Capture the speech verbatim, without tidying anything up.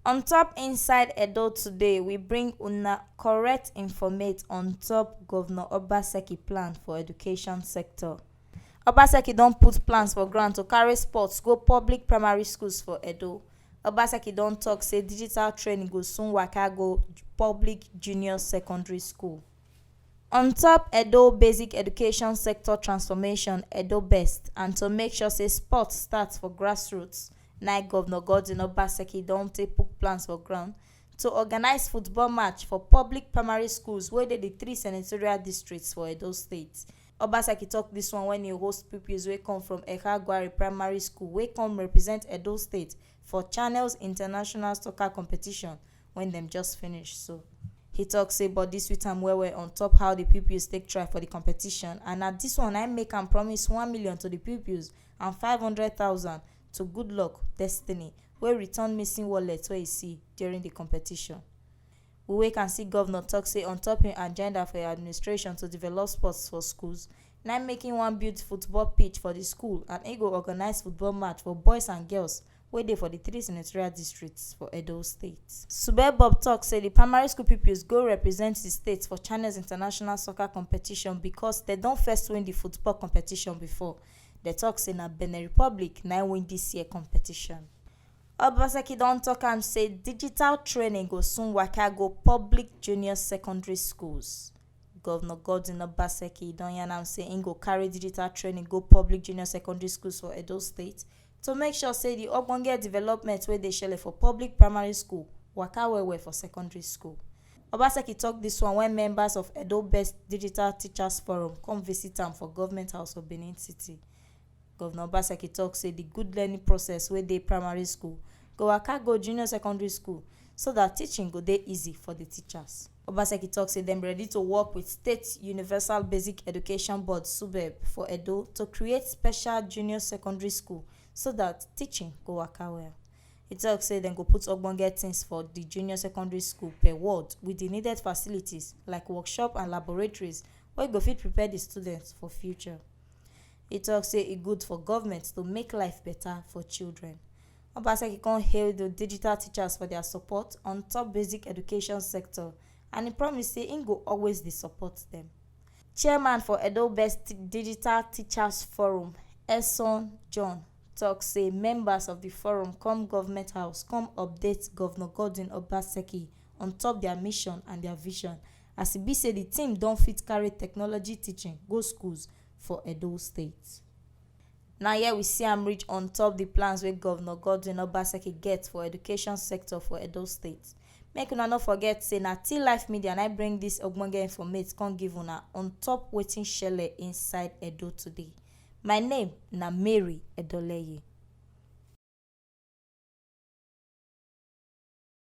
On top Inside Edo Today, we bring una correct informate on top Governor Obaseki plan for education sector. Obaseki don put plans for ground to carry sports go public primary schools for Edo. Obaseki don talk say digital training go soon waka go public junior secondary school. On top Edo basic education sector transformation, Edo best, and to make sure say sports start for grassroots, na Governor Godwin Obaseki don take put plans for ground to organize football match for public primary schools wey dey the three senatorial districts for Edo State. Obaseki talk this one when he host pupils wey come from Ekagwari Primary School wey come represent Edo State for Channels International Soccer Competition when dem just finish so. He talk say body sweet am well well on top how the pupils take try for the competition, and na this one I make am promise one million to the pupils and five hundred thousand to Good Luck Destiny, wey return missing wallet wey he see during the competition. We wey can see governor talk say on top him agenda for him administration to develop sports for schools, na him making one build football pitch for the school, and he go organize football match for boys and girls wey dey for the three senatorial districts for Edo State. Sube Bob talk say the primary school pupils go represent the state for Channels International Soccer Competition because they don first win the football competition before. They talk say na Benin Republic na win this year competition. Obaseki don talk am say digital training go soon waka go public junior secondary schools. Governor Godwin Obaseki don yarn am say im go carry digital training go public junior secondary schools for Edo State to make sure say the ogbonge development wey dey shele for public primary school waka well well for secondary school. Obaseki talk this one when members of Edo Best Digital Teachers Forum come visit am for Government House for Benin City. Governor Obaseki talk say the good learning process wey dey primary school go waka go junior secondary school so that teaching go dey easy for the teachers. Obaseki talk say dem ready to work with State Universal Basic Education Board, SUBEB, for Edo to create special junior secondary school so that teaching go waka well. He talk say dem go put ogbonge things for the junior secondary school per ward with the needed facilities like workshop and laboratories wey go fit prepare the students for future. He talk say e good for government to make life better for children. Obaseki come hail the digital teachers for their support on top basic education sector, and he promise say im go always dey support them. Chairman for Edo Best Digital Teachers Forum, Eson John, talk say members of the forum come government house come update Governor Godwin Obaseki on top their mission and their vision, as e be say the team don fit carry technology teaching go schools for Edo State. Na here we see am reach on top the plans wey Governor Godwin Obaseki get for education sector for Edo State. Make una no forget say na T Life Media na bring this ogbonge informate come give una on top wetin shele inside Edo today. My name na Mary Edoleye.